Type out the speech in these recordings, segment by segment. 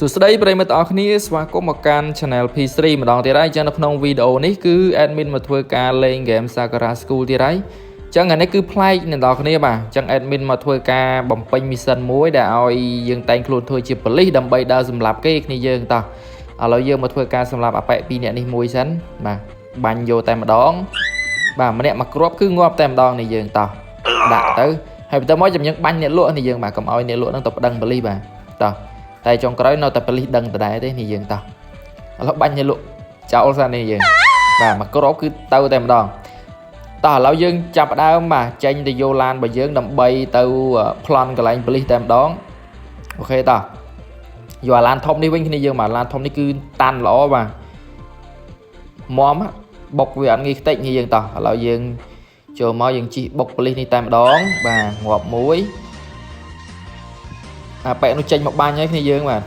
សួស្តីប្រិយមិត្តទាំងអស់គ្នាស្វាគមន៍មកកាន់ Channel P3 ម្ដងទៀតហើយអញ្ចឹងនៅក្នុងវីដេអូនេះគឺ admin មកធ្វើការលេង game Sakura School ទៀតហើយអញ្ចឹងអានេះគឺប្លែកអ្នកនរគ្នាបាទអញ្ចឹង admin មកធ្វើការបំពេញ mission មួយដែលឲ្យយើងតែងខ្លួនធ្វើជាប៉ូលីសដើម្បីដើរសម្លាប់គេគ្នាយើងតោះឥឡូវយើងមកធ្វើការសម្លាប់អាប៉ែពីរនាក់នេះមួយសិនបាទបាញ់យកតែម្ដងបាទម្នាក់មួយគ្រាប់គឺងាប់តែម្ដងនេះយើងតោះដាក់ទៅហើយបន្តមកចាំយើងបាញ់អ្នកលក់នេះយើងបាទកុំឲ្យអ្នកលក់ហ្នឹងទៅប្តឹងប៉ូលីសបាទតោះ តែចុងក្រោយនៅតែប៉ូលីសដឹងដដែលទេនេះយើងតោះឥឡូវបាញ់ឲ្យលក់ចោលសិននេះយើងបាទមកគ្រាប់គឺទៅតែម្ដងតោះឥឡូវយើងចាប់ផ្ដើមបាទចេញទៅយកឡានរបស់យើងដើម្បីទៅប្លន់កន្លែងប៉ូលីសតែម្ដង OK តោះយកអាឡានធំនេះវិញគ្នាយើងបាទឡានធំនេះគឺតាន់ល្អបាទមបុកវាអត់ងាយខ្ទេចនេះយើងតោះឥឡូវយើងចូលមកយើងជិះបុកប៉ូលីសនេះតែម្ដងបាទងាប់មួយ អាប៉ែនោះចេញមកបាញ់ហើយគ្នាយើងបាទ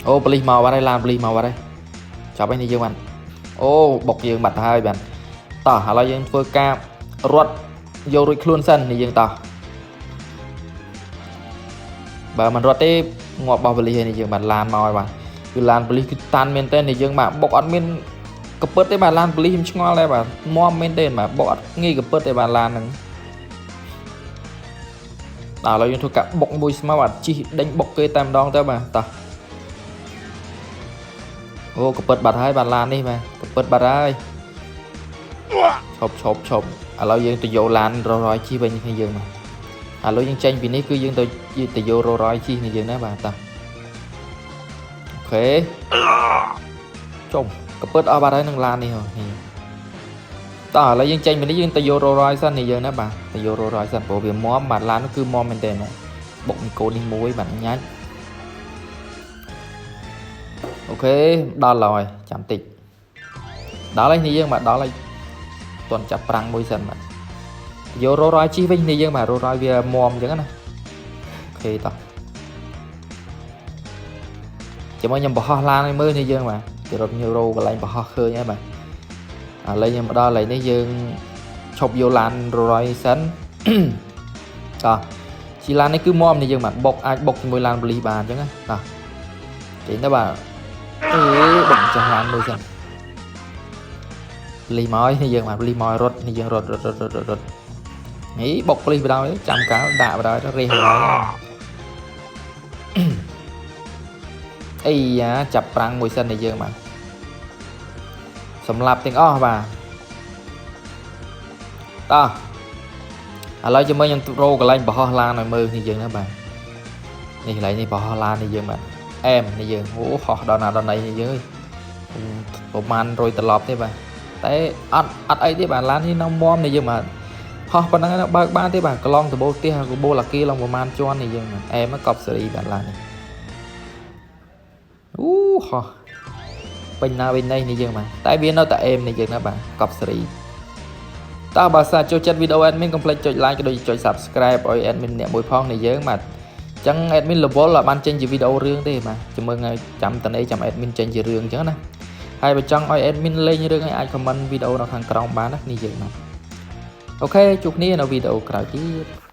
អូប៉ូលីសមកបាត់ហើយឡានប៉ូលីសមកបាត់ហើយចាប់ហើយនេះយើងបាទអូបុកយើងបាត់ទៅហើយបាទតោះឥឡូវយើងធ្វើការរត់យករួចខ្លួនសិននេះយើងតោះបើមិនរត់ទេងាប់បោះប៉ូលីសហើយនេះយើងបាទឡានមកហើយបាទគឺឡានប៉ូលីសគឺតាន់មែនតើនេះយើងបាទបុកអត់មានកពឹតទេបាទឡានប៉ូលីសខ្ញុំឆ្ងល់ដែរបាទមមមែនទេបាទបុកអត់ងាយកពឹតទេបាទឡានហ្នឹង ដល់ឥឡូវយើងធ្វើការបុកមួយស្មៅបាទជីកដេញបុកគេតែម្ដងទៅបាទតោះអូកពឹតបាត់ហើយបាទឡាននេះបាទកពឹតបាត់ហើយឈប់ឈប់ឈប់ឥឡូវយើងទៅយកឡានរយរយជីវិញគ្នាយើងបាទឥឡូវយើងចេញពីនេះគឺយើងទៅទៅយករយរយជីគ្នាយើងណាបាទតោះ OK ចុំកពឹតអស់បាត់ហើយនឹងឡាននេះហ៎នេះតោះឥឡូវយើងចេញពីនេះយើងទៅយករយរយសិននេះយើងណាបាទទៅយករយរយសិនព្រោះវាមមបាទឡាននោះគឺមមមែនតើណាបុកមីកូននេះមួយបាទញ៉ាច់ OK ដល់ហើយចាំតិចដល់ហើយនេះយើងបាទដល់ហើយតន់ចាប់ប្រាំងមួយសិនបាទយករយរយជីវិញនេះយើងបាទរយរយវាមមអញ្ចឹងណា OK តោះចាំមកខ្ញុំបង្ហោះឡានឲ្យមើលនេះយើងបាទទៅរត់ញរោកន្លែងបង្ហោះឃើញហើយបាទឥឡូវខ្ញុំមកដល់កន្លែងនេះយើងឈប់យកឡានរយរយសិន តោះជីឡាននេះគឺមមនេះយើងបាទបុកអាចបុកជាមួយឡានប៉ូលីសបានអញ្ចឹងណាតោះចេញទៅបាទអេបុកចុះឡានមួយសិនប៉ូលីសមកហើយនេះយើងបាទប៉ូលីសមកឲ្យរត់នេះយើងរត់រត់រត់រត់រត់រត់នេះបុកប៉ូលីសបណ្ដោយចាំកាលដាក់បណ្ដោយទៅរេះបណ្ដោយអីយ៉ាចាប់ប្រាំងមួយសិននេះយើងបាទសម្លាប់ទាំងអស់បាទតោះឥឡូវជាមួយខ្ញុំរកកន្លែងបង្ហោះឡានឲ្យមើលនេះយើងណាបាទនេះកន្លែងនេះបង្ហោះឡាននេះយើងបាទអែមនេះយើងអូហោះដល់ណាដល់ណីនេះយើងអើយប្រហែល100ត្រឡប់ទេបាទតែអត់អត់អីទេបាទឡាននេះនៅមមនេះយើងបាទហោះប៉ុណ្ណឹងណាបើកបានទេបាទកន្លងដបូលផ្ទះកបូលអាគារឡើងប្រហែលជាន់នេះយើងបាទអែមកប់សេរីបាទឡាននេះអូហោះពេញណាវិញនេះនេះយើងបាទតែវានៅតែអេមនេះយើងណាបាទកប់សេរីតើបើសិនចូលចិត្តវីដេអូ admin កុំភ្លេចចុច like ក៏ដូចជាចុច subscribe ឲ្យ admin អ្នកមួយផងនេះយើងបាទអញ្ចឹង admin level អត់បានចេញជាវីដេអូរឿងទេបាទចាំមើលថ្ងៃចាំតនេចាំ admin ចេញជារឿងអញ្ចឹងណាហើយបើចង់ឲ្យ admin លេងរឿងឲ្យអាច comment វីដេអូនៅខាងក្រោមបានណានេះយើងបាទ OK ជួបគ្នានៅវីដេអូក្រោយទៀត។